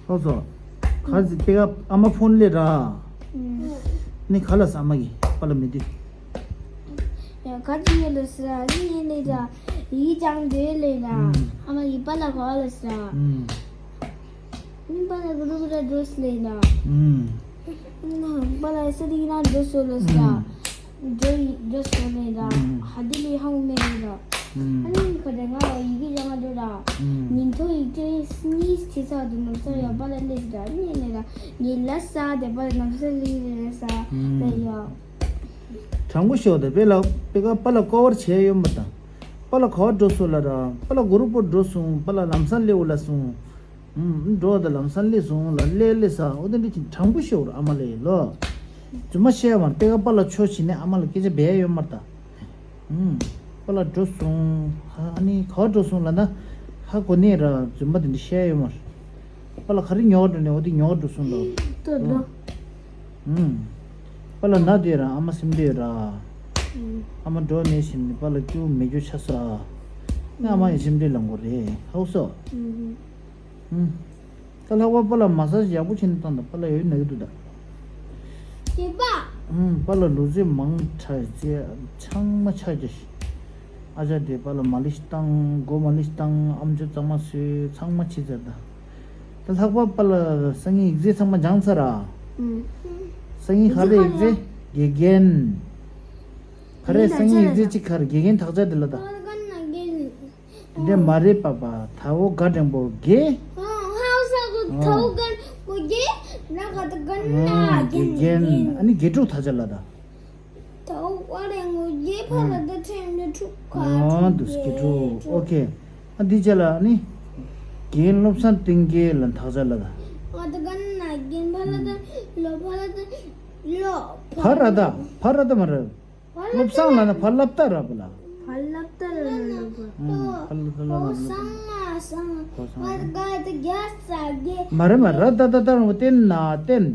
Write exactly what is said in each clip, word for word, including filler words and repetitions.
ལགས་སོ། ག་ཟི་ཏེ་ག་ཨ་མ་ཕོན་ལས་ར། ནི་ག་ལ་ས་ཨ་མ་གི་པ་ལ་མི་དུས། ཡ་ག་ཅི་ཡོད་ལ་ས་ཨ་ནི་ཡིན་ལས་ར། ཡི་ཅང་དེ་ལས་ར། ཨ་མ་ཡི་པ་ལ་ག་ལ་ས་ར། ནི་པ་ལ་ག་ལ་ག་ལ་འགྲོ་ས་ལས་ར། པ་ལ་ས་དེ་ཡིན་ན་འགྲོ་སོ་ལ་ས་ར། འགྲོ་ཡི་འགྲོ་སོང་ནས་ར། ཧ་དི་ལི་ཧང་མེ་ར། ཨ་ནི་ཁ་དེ་ང་ཡི་གེ་ཡང་འགྲོ་ར། ཉིན་ཐོ་ཡི་གེ་སྙིས་ཆེ་ས་དུ་ནམ་ས་ཡ་པ་ལ་ལེ་ར་ནི་ནི་ར། ཉི་ལ་ས་དེ་པ་ལ་ནམ་ས་ལི་རེ་ས་དེ་ཡ། དྲང་པོ་ཤོད་དེ་པེ་ལ་པེ་ཀ་པ་ལ་ཀོ་བར་བྱས་ཡོད་མ་དང་། པ་ལ་ག་བར་འགྲོ་སོ་ལ་ར། པ་ལ་གུ་རུ་པོ་འགྲོ་སོང་པ་ལ་ལམ་ས་ལེའུ་ལ་སོང་། ཨུམ། འགྲོ་ད་ལམ་སང་སླེབས་སོང་ལ་སླེབས་སླེབས་ས་འོ་དེ་འདྲ་ཅིག་དྲང་པོ་ཤོད་ར་ཨ་མ་ལེ་ལོ། རྫུན་མ་བཤད་མ་ར་པེ་ཀ་པ་ལ་ཆོ་བྱིན་ནས་ཨ་མ་ལ་སྐད་ཆ་བས་ཡོད་མ་ར་ད། ཨུམ། པ་ལ་འགྲོ་སོང་ཧ་ཨ་ནི་ག་བ་འགྲོ་སོང་ལ་ན་ཧ་གོ་ནས་ར་རྫུན་མ་དེ་འདྲ་བཤད་ཡོད་མ་ར། པ་ལ་ག་རེ་ཉོ་འགྲོ་ནས་འོ་དེ་ཉོ་འགྲོ་སོང་ལོ། ལྟོས་ལོ། ཨུམ། པ་ལ་ན་དེ་ར་ཨ་མ་སེམས་དེ་ར། ཨ་མ་འགྲོ་ནས་ཞིམ་ནི་པ་ལ་སྐྱུ་མེ་སྐྱུ་ཆ་ས། ཨ་མ་ཡི་སེམས་དེ་ལ་མགོ་རེད་ཧ་གོ་སོ། ཨུམ། ད་ལྷག་པ་པ་ལ་མ་སཱ་ཇི་ཡག་པོ་བྱས་ནས་བཏང་དང་པ་ལ་ཡོད་ན་གི་འདུག་ད། སྐྱེས་པ། ཨུམ། པ་ལ་ལུས་རྩལ་མང་དྲགས་རྩལ་ཚང་མ་ཆགས་རྒྱུ་ཞིག་ཨ་ཅག་དེ་པ་ལ་མ་ལི་ཤི་བཏང་སྒོ་མ་ལི་ཤི་བཏང་ཨམ་ཅོག་གཙང་མ་བཟོས་ཚང་མ་བྱས་ཚར་ད། ད་ལྷག་པ་པ་ལ་སང་ཉིན་ཡིག་ཚད་ཚང་མ་སྦྱངས་ཚར་ར། ཨུམ། སང་ཉིན་ག་རེ་ཡིག་ཚད་དགེ་རྒན། ག་རེ་སང་ཉིན་ཡིག་ཚད་གཅིག་ག་རེ་དགེ་རྒན་དག་ཆ་དེ་ལ་ད། འདི་མ་རེད་པ་པ་ད་འོ་ག་འགྲེང་པོ་དགེ། ཧ་ས་གོ་ད་འོ་ག་གོ་དགེ་ན་ག་ད་ག་ན་དགེ་རྒན་ཨ་ནི་དགེ་ཕྲུག་ད་ཆ་ལ་ད། ད་འོ་ག་རེ་ངོ་དགེ་ཕ་ལ་ད་ཁྲེང་ནི་ཕྲུག་ག་ཨོ་འདུ་དགེ་ཕྲུག་ཨོ་ཁེ། ཨ་འདི་ཆ་ལ་ཨ་ནི་དགེ་བློ་བཟང་བསྟན་དགེ་ལ་ད་ཆ་ལ་ད། ང་ད་ག་ན་དགེ་ཕ་ལ་ད་ལོ་ཕ་ལ་ད་ལོ་ཕ་ར་ད་ཕ་ར་ད་མ་རེད། བློ་བཟང་ལབ་ན་བ་ལབ་ཏ་ར་བ་ལ། བ་ལབ་ཏ་ར་ལ་བ། ཨང་། བ་ལབ་ཏ་ལ་ར་ལ་བ། སང་ང་སང་། བ་ག་ད་རྒྱ་ས་རྒྱ། མ་རེད་མ་ར་ད་ད་ད་རུང་བསྟན་ན་བསྟན།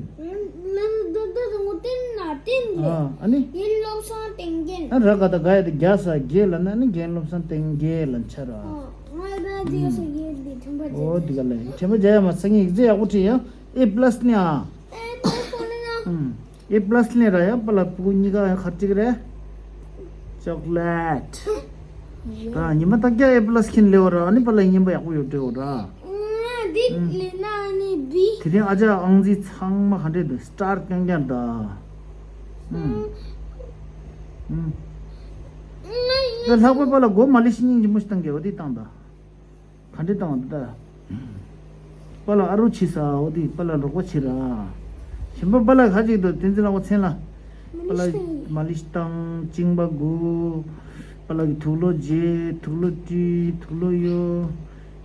ལ་ད་ད་རུང་བསྟན་ན་བསྟན་རེད། ཨ་ནི། ཡིན་བློ་བཟང་བསྟན་རྒྱན། ཨ་ར་ག་ད་ག་ཡ་ད་རྒྱ་ས་རྒྱ་ལབ་ན་ནི་རྒན་བློ་བཟང་བསྟན་རྒྱ་ལ་ཆ་ར། ང་ད་རྒྱ་ས་རྒྱ་འདི་ཁྲིམས་པ་རྒྱ། ཨོ་འདི་ག་ལ་ཁྲིམས་པ་རྒྱ་ཡ་མ་སང་ཉིན་ཡིག་ཚད་ཡག་པོ་བྲིས་ཡ། ཨེ་པ་ལ་སི་ནི་ཨ། ཨེ་པ་ལ་སི་ནི་ཨ། ཨུམ། ཨེ་པ་ལ་སི་ལེན་ར་ཡ་པ་ལ་སྤུ་གུ་གཉིས་ཀ་ཡང་ཁ་ཅིག་རེད། ཅོག་ལེ་ཊི། ད་ཉི་མ་རྟག་རྒྱ་ཨེ་པ་ལ་སི་ཁྱིན་ལེ་བ་ར་ཨ་ནི་པ་ལ་ཉིན་པ་ཡག་པོ་ཡོད་འདྲེ་བ་ར། ང་འདི་ལེ་ན་ཨ་ནི་བི། དེ་རིང་ཨ་ཅག་ཨང་རྩིས་ཚང་མ་ག་འདྲེ་འདུག་སི་ཊར་རྐྱང་རྐྱང་ད། ཨུམ། ཨུམ། ད་ལྷག་པའི་པ་ལ་སྒོ་མ་ལི་ཤི་སྙིང་རྗེ་མོ་ཞིག་བཏང་གི་འོ་དེ་བཏང་ད། ག་འདྲེ་བཏང་བ་འདི་ལྟ། པ་ལ་ཨ་རུ་ཆི་ས་འོ་དེ་པ་ལ་རོགས་པ་ཆི་ར། གཞན་པ་པ་ལ་ག་ཅིག་འདུག་དེ་ཚོ་ལ་འོ་མཚན་ལ། པ་ལ་མ་ལི་ཤི་བཏང་གཅིན་པ་དགུ། པ་ལ་གི་དུག་ལོག་བརྗེ་དུག་ལོག་བཀྲུས་དུག་ལོག་གཡོ།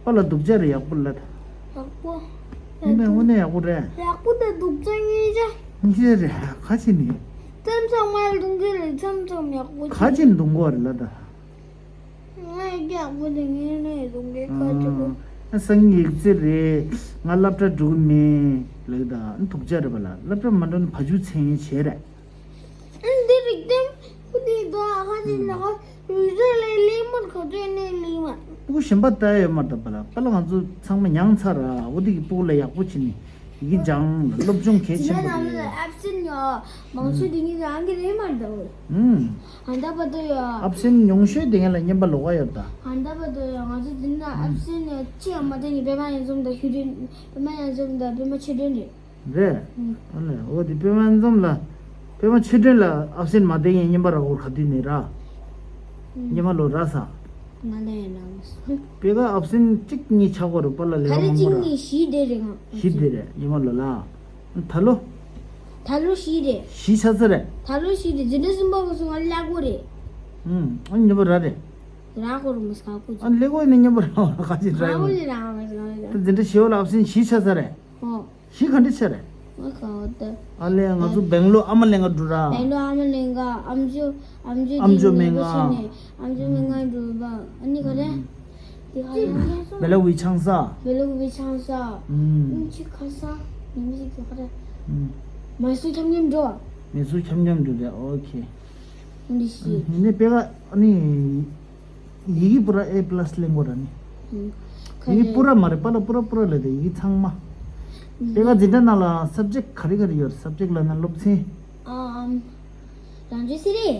པ་ལ་སྡུག་ཅག་རེད་ཡག་པོ་ལ་ད། ཡག་པོ། དངོས་གནས་དངོས་གནས་ཡག་པོ་རེད། ཡག་པོ་དང་སྡུག་ཅག་གཉིས་ཆ། གཉིས་ཆ་རེད་ག་ཅི་ནི། མཚམས་མཚམས་ང་ལ་སྡུག་གི་རེད་མཚམས་མཚམས་ཡག་པོ་ཆ། ག་ཅི་ནི་སྡུག་གོ་རེད་ལ་ད། ང་ཡི་རྒྱག་པོ་དེ་ངའི་ནས་རུང་གའི་ཁ་ཆེ་པོ། ཨ་སང་ཉིན་ཡིག་ཚད་རེད། ང་སློབ་གྲྭ་འགྲོ་གི་མེད་ལབ་ད་ཨ་ཐུག་ཅག་རེད་པ་ལ་སློབ་གྲྭ་མ་འགྲོ་ན་བ་ཕྱུགས་མཚན་ཡིན་བྱས་རེད། ཨ་འདི་རིག་དེམ་ཁུ་དེ་དོ་ཨ་ཁ་ཅིག་ལ་ཁ་རུས་ཟ་ལས་ལས་མར་ག་ཚོད་ནས་ལས་མར། སྤུ་གུ་གཞན་པ་ལྟ་ཡོད་མ་རེད་པ་ལ་པ་ལ་ང་ཚོ་ཚང་མ་མྱངས་ཚར་ར་འོ་དེ་གི་སྤུ་གུ་ལ་ཡག་པོ་བྱེད་ནས། ཡི་གེ་སྦྱང་ལ་སློབ་སྦྱོང་གལ་ཆེན་པོ་རེད། ཨབ་སེན་ཡོ། མང་ཤོས་དེ་ཉིད་རང་གི་རེད་མ་འདུག་ཨུམ། ཧན་ད་པ་དོ་ཡོ། ཨབ་སེན་ཉུང་ཤོས་དེ་ངས་ལ་བསྙེན་པ་ལོག་ག་ཡོད་ད། ཧན་ད་པ་དོ་ཡོ་ང་ཚོ་འདི་ན་ཨབ་སེན་ཡོ་ཅི་ཡང་མ་དེ་ནི་པད་མ་ཡང་འཛོམས་དང་ཤུ་དྲིན་པད་མ་ཡང་འཛོམས་དང་པད་མ་ཆོས་སྒྲོན་རེད། རེད། ཨ་ལས་འོ་དེ་པད་མ་ཡང་འཛོམས་ལ། པད་མ་ཆོས་སྒྲོན་ལ་ཨབ་སེན་མ་དེ་ངས་བསྙེན་པ་ར་འོར་ག་དུས་ནས་ར། བསྙེན་པ་ལོག་ར་ས། ང་ལ་ཡང་རང་མི་སྲིད། པེ་ཀ་ཨབ་སེན་གཅིག་གཉིས་ཆགས་གོ་རུ་པ་ལ་ལེ་ག་རེ་བ་མང་གོ་གཅིག་ར། གཉིས་བཞི་དེ་རེད་ང་། བཞི་དེ་རེད་ཉི་མ་ལོ་ལ། ད་ལོ། ད་ལོ་བཞི་རེད། བཞི་ཆ་ཚ་རེད། ད་ལོ་བཞི་རེད་འཛིན་གྲྭ་གསུམ་པ་གོ་སོང་ང་ལ་གོ་རེད། ཨུམ། ཨ་ཉི་མ་ར་རེད། ར་གོ་རུ་མི་སྐ་གོ་ཨ་ཅི། ལེ་གོ་ནི་ཉི་མ་ར་ག་ཅི་ར་ཡོད། ར་གོ་ནི་ར་གོ་ར་གོ་ད་འཛིན་གྲྭ་བཞི་བ་ལ་ཨབ་སེན་བཞི་ཆ་ཚ་རེད། ཨོ། གཞི་ག་འདྲ་ཆེ་རེད། ང་ག་བ་ད། ཨ་ལས་ང་ཚོ་སྦེང་ལོར་ཨ་མ་ལེན་ག་འགྲོ་ར། སྦེང་ལོར་ཨ་མ་ལེན་ག་ཨམ་ཅོ་ཨམ་ཅོ་ཨམ་ཅོ་དེ་མེད་མེད་པ་ཆེ་ནས་ཨམ་ཅོ་མེད་ང་འགྲོ་བ་ཨ་ནི་ག་རེ། དེ་ག་རེ། བེ་ལ་ཝི་ཆང་ས། བེ་ལ་ཝི་ཆང་ས། ཨམ་ཅི་ག་ས། ནི་མི་ཅི་ག་རེ། མ་སུ་འཁྱམ་འཁྱམ་འགྲོ། མེ་སུ་འཁྱམ་འཁྱམ་འགྲོ་རེད་ཨོ་ཁེ། འདི་ཤི། ནི་པེ་ག་ཨ་ནི། ཡི་གེ་པུ་ར་ཨེ་པ་ལ་སི་ལེན་གོ་ར་ནི། ཡི་གེ་པུ་ར་མ་རེད་པ་ལ་པུ་ར་པུ་ར་ལ་དེ་ཡི་གེ་ཚང་མ། དཔེ་ཁ་འཛིན་གྲྭ་ནང་ལ་སབ་ཇེག་ག་རེ་ག་རེ་ཡོད། སབ་ཇེག་ལབ་ན་སློབ་ཚན། ཨམ། རང་བྱུང་ཚན་རིག་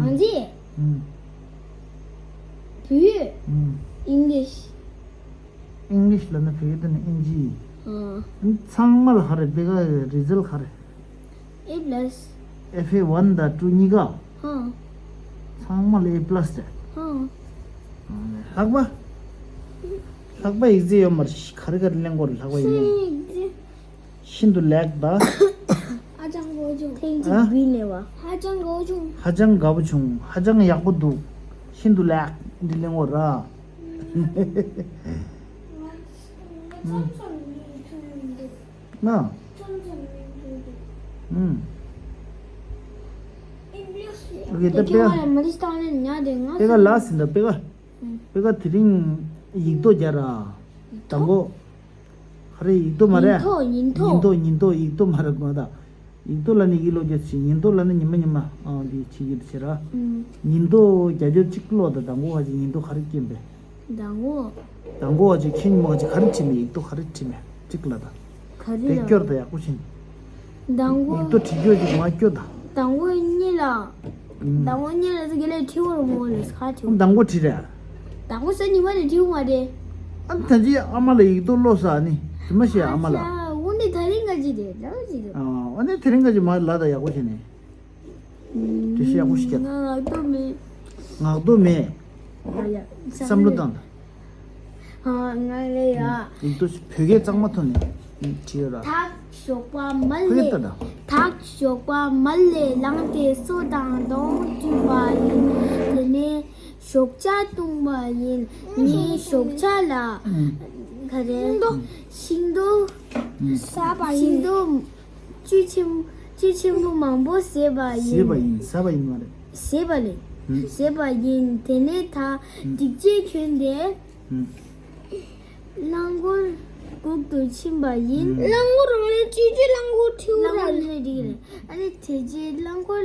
ཨང་རྩིས། ཨུམ། བོད་ཡིག་ཨུམ། ཨིང་ལིཤ། ཨིང་ལིཤ་ལབ་ན་བོད་ཡིག་དེ་ནི་ཨིན་ཇི། ཨ། ཚང་མ་ལ་ག་རེ། དཔེ་ཁ་རི་ཛལ་ག་རེ། A plus། F A one་དང་two་གཉིས་ཀ་ཧང་། ཚང་མ་ལ་A plus་རེད། ཧང་། ལྷག་པ། ལྷག་པ་ཡིག་རྩིས་ཡོད་མ་རེད། ག་རེ་ག་རེ་གླེང་དགོས་རེད། ལྷག་པ་ཡིག་རྩིས། ཤིན་ཏུ་ལེགས་དང་། ཧ་ཅང་དགའ་བྱུང་། ཐེངས་གཅིག་ཨ། བུད་ནས་བ། ཧ་ཅང་དགའ་བྱུང་། ཧ་ཅང་དགའ་བོ་བྱུང་། ཧ་ཅང་ཡག་པོ་འདུག་ཤིན་ཏུ་ལེགས་འདི་གླེང་དགོས་ར། ང་ང་ཚང་ཚང་ཡིན་ཐུབ་ཡིན་འདུག་ན། ཨུམ། དེ་ད་ཁྱེད་རང་ལ་མ་རིས་བཏང་ནས་ཉལ་དེ་ང་དཔེ་ཁ་ལ་ཟིན་ད་དཔེ་ཁ། ཨུམ། དཔེ་ཁ་དེ་རིང་ཡིག་ཐོག་རྒྱག་ར། དང་པོ། ག་རེ་ཡིག་ཐོག་མ་རེད། ཉིན་ཐོག་ཉིན་ཐོག་ཉིན་ཐོག་ཉིན་ཐོག་ཡིག་ཐོག་མ་རེད་མ་ད། ཡིག་ཐོག་ལ་ནི་ཡིག་ཀློག་རྒྱུ་བྱེད། ཉིན་ཐོག་ལ་ནི་ཉི་མ་ཉི་མ་ཨང་འདི་བྱེད་རྒྱུ་བྱེད་ར། ཨུམ། ཉིན་ཐོག་རྒྱག་རྒྱུ་གཅིག་ཀློག་ད། དང་པོ་བ་ཅིག་ཉིན་ཐོག་ག་རེ་སྐྱོན་པས། དང་པོ། དང་པོ་བ་ཅིག་ཁྱེད་ཉི་མ་བ་ཅིག་ག་རེ་བྲིས་མེད། ཡིག་ཐོག་ག་རེ་བྲིས་མེད་གཅིག་ལ་ད། ག་རེ་དེ་ལ། སྐྱོར་ད་ཡག་པོ་བྱིན། དང་པོ། ཡིག་ཐོག་བྲིས་སྐྱོར་ཅིག་མ་སྐྱོར་ད། དང་པོ་གཉིས་ལ། ཨུམ། དང་པོ་གཉིས་ལ་ཟེར་གི་ལས་བྲིས་བར་མོ་ལས་ཁ་བྲིས། དང་པོ་བྲིས་རེད། དང་པོ་ས་ཉི་མ་ནས་བྲིས་མ་རེད། ཨ་ད་ཅི་ཨ་མ་ལ་ཡིག་ཐོག་ཀློག་ས་ནི་དེ་མ་ཤེས་ཨ་མ་ལ། ཨ་ཅག་འོ་ནི་དེ་རིང་ག་ཅི་རེད་ལགས་ཅི་རེད། ཨ་འོ་ནི་དེ་རིང་ག་ཅི་མ་ལ་ད་ཡག་པོ་བྱས་ནས། དེ་ཤེས་ཡག་པོ་ཞིག་རྒྱབ། ང་ངག་ཐོག་མེད། ངག་ཐོག་མེད། ཨ་ཡ། བསམ་བློ་བཏང་དང་། ཨ་ང་ལས་ཡ། ཡིག་ཐོག་བོད་སྐད་གཙང་མ་ཐོག་ནས་བྲིས་ཡོད་ར། ཐག་ཞོགས་པ་མལ་ལས། ཁོ་ཡིག་ལྟ་དང་། ཐག་ཞོགས་པ་མལ་ལས་ལངས་ཏེ་སོ་དང་གདོང་བཀྲུས་པ་ཡིན། དེ་ནས་ཞོགས་ཇ་བཏུང་བ་ཡིན། ངས་ཞོགས་ཇ་ལ། ཨུམ། ག་རེ། ཤིང་ཏོག་ཨུམ། ཟ་བ་ཡིན། ཤིང་ཏོག་བཅུད་ཆེན་བཅུད་ཆེན་པོ་མང་པོ་བཟས་པ་ཡིན། བཟས་པ་ཡིན། ཟ་བ་ཡིན་མ་རེད། བཟས་པ་ལས། ཨུམ། བཟས་པ་ཡིན། དེ་ནས་ད་ཨུམ། སྒྲིག་ཆས་གྱོན་ཏེ། ཨུམ། རླངས་འཁོར་སྒུག་ཏུ་ཕྱིན་པ་ཡིན། ཨུམ། རླངས་འཁོར་རང་ལས་ཅི་ཅི་རླངས་འཁོར་ཐིའུ་ར་རླངས་འཁོར་ལས་འགྲིག་རེད། ཨ་ནི་དེ་རྗེས་རླངས་འཁོར་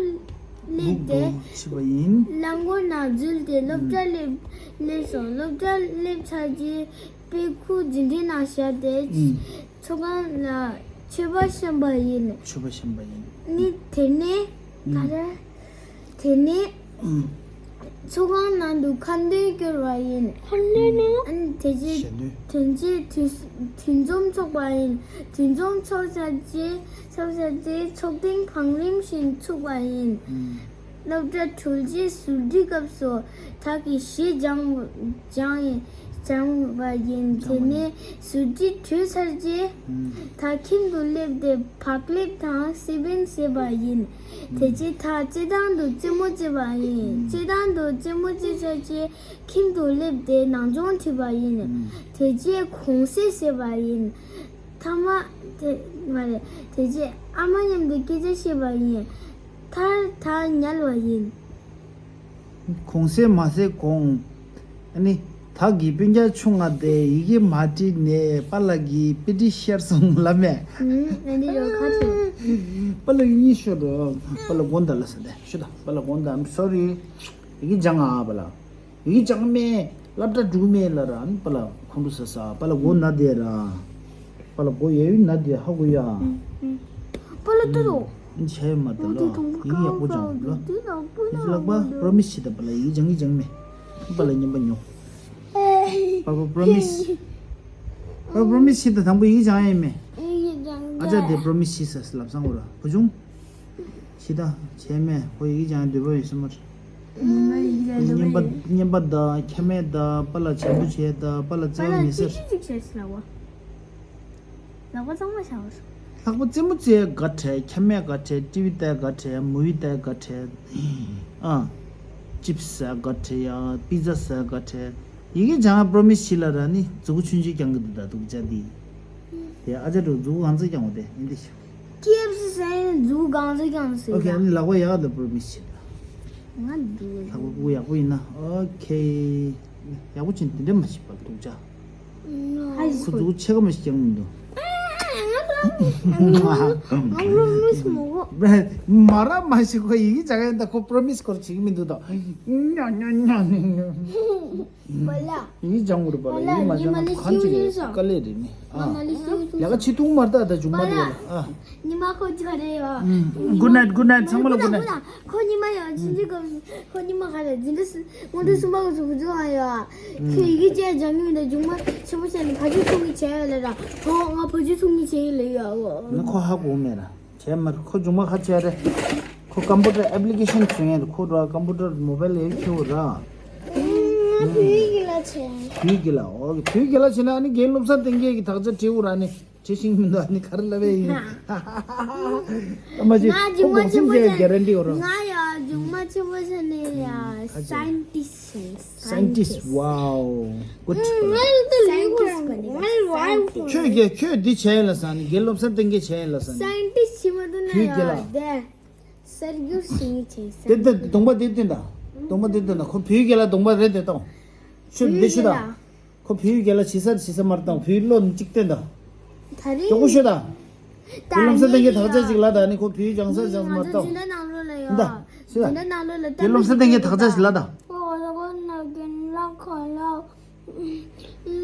སླེབས་ཏེ། སྒུག་ཏུ་ཕྱིན་པ་ཡིན། རླངས་འཁོར་ནང་འཛུལ་ཏེ་སློབ་གྲྭ་སླེབས་སླེབས་སོང་། སློབ་གྲྭ་སླེབས་ཚར་རྗེས་དཔེ་ཁུག་འཛིན་གྲྭའི་ནང་བཞག་སྟེ། ཨུམ། ཚོགས་ཁང་ལ་མཆོད་པ་བཤམས་པ་ཡིན། མཆོད་པ་བཤམས་པ་ཡིན། ནི་དེ་ནས་ཨུམ། ག་རེ། དེ་ནས་ཨུམ། ཚོགས་ཁང་ནང་དུ་ཁ་འདོན་བསྐྱོར་བ་ཡིན། ཁ་འདོན་ནི། ཨ་ནི་དེ་རྗེས་ཞལ་འདོན། དོན་རྗེས་དུས་དུས་འཛོམས་ཚོགས་པ་ཡིན། དུས་འཛོམས་ཚོགས་ཚར་རྗེས་ཚོགས་ཚར་རྗེས་ཚོགས་ཐེངས་གང་རིམ་བཞིན་ཚུགས་པ་ཡིན། ཨུམ། སློབ་གྲྭ་གྲོལ་རྗེས་ཟུར་ཁྲིད་སྐབས་སུ་ད་གིན་གཞས་སྦྱངས་སྦྱངས་སྦྱངས་པ་ཡིན། དེ་ནས་ཟུར་ཁྲིད་གྲོལ་ཚར་རྗེས། ཨུམ། ད་ཁྱིམ་དུ་སླེབས་ཏེ་བག་ལེབ་དང་སི་པན་བཟས་པ་ཡིན། དེ་རྗེས་ད་སྤྱིར་བཏང་དུ་རྩེད་མོ་རྩེས་པ་ཡིན། ཨུམ། སྤྱིར་བཏང་དུ་རྩེད་མོ་རྩེས་ཚར་རྗེས་ཁྱིམ་དུ་སླེབས་ཏེ་ནང་སྦྱོང་བྲིས་པ་ཡིན། ཨུམ། དེ་རྗེས་གུང་སེང་བཟས་པ་ཡིན། མཐའ་མ་དེ་མ་རེད། དེ་རྗེས་ཨ་མ་མཉམ་དུ་སྐད་ཆ་བཤད་པ་ཡིན། མཐར་ད་ཉལ་བ་ཡིན། གུང་སེང་མ་ཟེར་གོང་། ཨ་ནི། ད་གི་སྤུན་ཀྱག་ཆུང་ང་དེ་ཡི་གེ་མ་བྲིས་ནས་པཱ་ལགས་ཀྱི་དཔེ་ཁྲིད་ཤར་སོང་ལབ་མེད། ཨུམ། ཨ་འདི་རོ་ཁ་ཆེ། པཱ་ལགས་ཀྱི་གཉིད་ཤོར་འགྲོ། པཱ་ལགས་དགོངས་དག་ལ་ཟེར་ཏེ་ཤོད་ད། པཱ་ལགས་དགོངས་དག I'm sorry། ཡི་གེ་སྦྱང་ཨ་པཱ་ལགས། ཡི་གེ་སྦྱང་མེད། སློབ་གྲྭ་འགྲོ་མེད་ལབ་ར། ཨ་ནི་པཱ་ལགས་ཁོང་ཁྲོ་ཟ་ས། པཱ་ལགས་མགོ་ན་བསྡད་ར། པཱ་ལགས་མགོ་ཡ་ཡུ་ན་བསྡད་ཧ་གོ་ཡ། ཨུམ། ཨུམ། པཱ་ལགས་ལྟོས་དང་། ཨུམ། ཆ་ཡ་མ་ད་ལ། ཡི་གེ་ཡག་པོ་སྦྱང་ལ། ཡི་གེ་ལག་པ་པྲོ་མིས་བྱེད་ད་པཱ་ལགས། ཡི་གེ་སྦྱང་གི་སྦྱང་མེད། པཱ་ལགས་ཉན་པ་ཉོ། པཱ་པཱ་པྲོ་མིས། པཱ་པཱ་པྲོ་མིས་བྱེད་ད། དང་པོ་ཡི་གེ་སྦྱང་ཡ་ཡིན་མེད། ཨ་ཅག་དེ་པྲོ་མིས་བྱེད་ས་ལབ་སང་གོ་ར་བུ་ཆུང་། ཤི་ད་བྱས་མེད། ཁོ་ཡི་གེ་སྦྱང་འདོད་པ་ཡོད་སེམས་མར། ང་ཡི་གེ་སྦྱང་འདོད་པ་ཡོད། བརྙན་པ་བརྙན་པ་དང་ཁྱད་མེད་དང་པཱ་ལགས་བྱམས་པོ་བྱས་དང་པཱ་ལགས་བརྩེ་བ་མེད་ཟེར། ཅིག་ཅིག་བྱས་ལག་པ། ལག་པ་གཙང་མ་བྱ་བ། ལྷག་པ་རྩེད་མོ་རྩེ་དགའ་བྲལ། ཁྱད་མེད་དགའ་བྲལ། ཊི་ཝི་ལྟ་དགའ་བྲལ། མུ་ཝི་ལྟ་དགའ་བྲལ། ཨ། ཅིབ་སི་ཟ་དགའ་བྲལ་ཡ། པི་ཛ་ཟ་དགའ་བྲལ། ཡི་གེ་སྦྱང་པྲོ་མིས་བྱེད་ལ་ར་ནི་མཛུ་གུ་ཆུང་ཆུང་རྐྱང་གི་འདུག་ད་སྡུག་ཅག་འདི། དེ་ཨ་ཅག་འགྲོ་མཛུ་གུ་གང་ཚེ་རྐྱང་བ་དེ་ཡིན་དེ་ཤི། ཀེ་ཨེཕ་སི་ཟ་ཡིན་མཛུ་གུ་གང་ཚེ་རྐྱང་ཟེར་ཨོ་ཁེ། ཡ། ཨ་ནི་ལག་པ་ཡག་ལ་པྲོ་མིས་བྱེད་ད། ང་འདུག་ལག་པ་ཕྲུ་གུ་ཡག་པོ་ཡིན་ན་ཨོ་ཁེ། ཡག་པོ་ཅིག་འདི་འདྲ་མ་བྱེད་པ་སྡུག་ཅག་ཧ་ཁོ་མཛུ་གུ་ཕྱེད་ཀ་མ་ཞིག་རྐྱང་མི་འདུག་ང་ ང་པོ་རོ་མི་སི་མོ་གོ། མ་ར་མ་ཤི་ཁོ་ཡི་གེ་ཅག་ཡན་ད་ཁོ་པོ་རོ་མི་སི་སྐོར་བྱེད་ཀྱི་མི་འདུག་ད། ཉོ་ཉོ་ཉོ་ཉོ་ཉོ། བ་ལ། ཡི་སྦྱང་དགོས་རེད་པ་ལ། ཡི་མ་སྦྱང་ན་གང་བྱེད་ཀྱི་དཀའ་ལས་རེད་ནི། ཨ། ལ་ག་ཆེ་ཐུང་མ་ལྟ་ད་བྱུང་མ་འདུག་ལ། ཨ། ཉི་མ་ཁོ་ཅི་ག་རེད་ཡོ། Good night, good night. ཚང་མ་ལ་good night. ཁོ་ཉི་མ་ཡོ་ཅི་འདྲི་གོ། ཁོ་ཉི་མ་ག་རེ་འཛིན་གྲྭ་སྔོན་འགྲོ་གསུམ་པ་གོ་ཚུགས་ཚུགས་ཨ་ཡོ། ཁྱོད་ཡི་གེ་བཅས་སྦྱང་གི་མི་འདུག་བྱུང་མ་ཆེན་པོ་བྱས་ནས་བ་ཕྱུགས་ཚོང་གི་བྱས་ཡོད་ལ་ར། ཁོ་ང་བ་ཕྱུགས་ཚོང་གི་བྱས་ཡོད་ལ་ཡོ། ང་ཁོ་ཧ་གོ་མེད་ར། བྱས་མར་ཁོ་སྦྱོང་མ་ཁ་བྱས་རེད། ཁོ་ཀམ་པུ་ཊར་ཨེབ་ལི་ཀེ་ཤན་བཟོ་ཡས་རེད། ཁོ་ར་ཀམ་པུ་ཊར་མོ་བལ་ལ་ཡོད་ཁྱོད་ར། ང་བོད་ཡིག་ལ་བྱས། བོད་ཡིག་ལ་ཨོ་ཁེ། བོད་ཡིག་ལ་བྱས་ན་ཨ་ནི་རྒན་བློ་བཟང་བསྟན་རྒྱལ་གྱི་དག་ཆ་བྲིས་འུ་ར་ནི་བྲིས་ཤིང་མི་འདུག་ཨ་ནི་ག་རེ་ལབ་ཡས་ཡིན། ཨ་མ་ཅིག་ང་ཁོ་སྦྱོང་མ་སྒོམ་ཆེན་པོ་གསུམ་བྱས་ཡ་ག་རེ་འདྲི་འོ་ར། ང་ཡ་སྦྱོང་མ་ཆེན་པོ་བྱས་ནས་ཡ་ཁ་ཅིག་སའེན་ཊིསི་ཊི་བྱས། Scientist. Wow. Good. Scientist. Scientist. ཁྱོད་ཀྱིས་ཁྱོད་འདི་བྱས་ལ་ཟ་ནི་རྒན་བློ་བཟང་བསྟན་རྒྱལ་བྱས་ལ་ཟ་ནི། སའེན་ཊིསི་ཊི་བྱེད་མ་ཐུབ་ན་བོད་ཡིག་ལ་ཡ་དེ་གསར་འགྱུར་ཞིག་བྱས་ཟ། དེ་དེ་གདོང་པ་དེ་སྟོན་དང་། གདོང་པ་དེ་སྟོན་དང་། ཁོ་བོད་ཡིག་ལ་གདོང་པ་རེད་དེ་གཏོང་། ཤོད་འདི་ཤོད་དང་། ཁོ་བོད་ཡིག་ལ་ཇི་ས་ཇི་ས་མར་བཏང་། བོད་ཡིག་བློ་གཅིག་བསྟན་དང་། ད་རེས་མགྱོགས་པོ་ཤོད་དང་། ད་བོད་ལམ་སེང་བསྟན་རྒྱལ་དག་ཆ་ཅིག་ལ་ད་ནི་ཁོ་བོད་ཡིག་སྦྱང་ས་སྦྱང་ས་མར་བཏང་། ད་ཤོད་དང་། བོད་ལམ་སེང་བསྟན་རྒྱལ་དག་ཆ་ཞིག་ལ་དང་།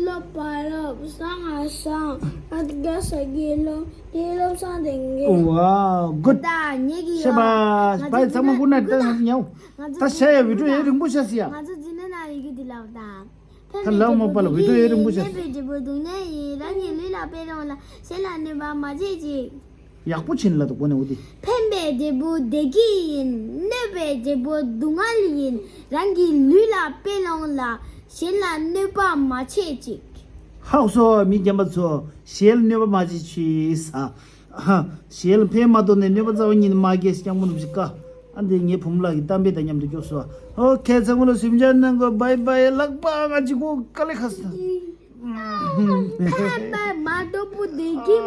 ལོ་པ་ལོ་ས་ང་ས་ཨ་དགའ་ས་གི་ལོ་དེ་ལོ་ས་དེ་ངེ། Wow, good. ད་ཉེ་གི་ཤེས་པ་ང་ཚོ་པའི་ཚང་མ་ཀུན་ན་ད་ཉའོ། ང་ཚོ་ད་ཤ་ཡ་བི་ཌིའོ་ཡེ་རིང་པོ་ཤ་སི་ཡ། ང་ཚོ་ཛི་ན་ན་ཡི་གེ་དེ་ལ་ད། ད་ལ་མོ་པ་ལ་བི་ཌིའོ་ཡེ་རིང་པོ་ཤ་སི། གནོད་པའི་འབྲས་བུ་སྡུག་བསྔལ་ཡིན། རང་གི་ལུས་ལ་དཔེ་ལོངས་ལ་གཞན་ལ་གནོད་པ་མ་བྱེད་ཅིག། ཡག་པོ་ཕྱིན་ལ་འདུག་གོ་ནས་འུ་དེ། ཕན་པའི་འབྲས་བུ་བདེ་སྐྱིད་ཡིན། གནོད་པའི་འབྲས་བུ་སྡུག་བསྔལ་ཡིན། རང་གི་ལུས་ལ་དཔེ་ལོངས་ལ་གཞན་ལ་གནོད་པ་མ་བྱེད་ཅིག། ཧའོ་སོ་མི་རྒན་པ་ཚོ་གཞན་ལ་གནོད་པ་མ་བྱེད་ཅིག་ཨ། ཧ། གཞན་ལ་ཕན་མ་ཐོགས་ནས་གནོད་པ་རྩ་བ་ཉིད་ནས་མ་སྐྱེལ་སྐྱག་མོ་ནུབ་ཅིག་ཀ། ཨ་འདི་ངའི་བུ་མོ་ལགས་ཀྱི་གཏམ་དཔེ་དང་མཉམ་དུ་སྐྱོར་སོ། ཨོ་ཁེ་ཚང་མ་ལ་གཟིམ་འཇག་གནང་དགོས། བྷའི་བྷའི། ལག་པ་ང་ཅིག་གོ་དཀའ་ལས་ཁག་སོང་། ད་མ་མ་དོ་པོ་བདེ་སྐྱིད།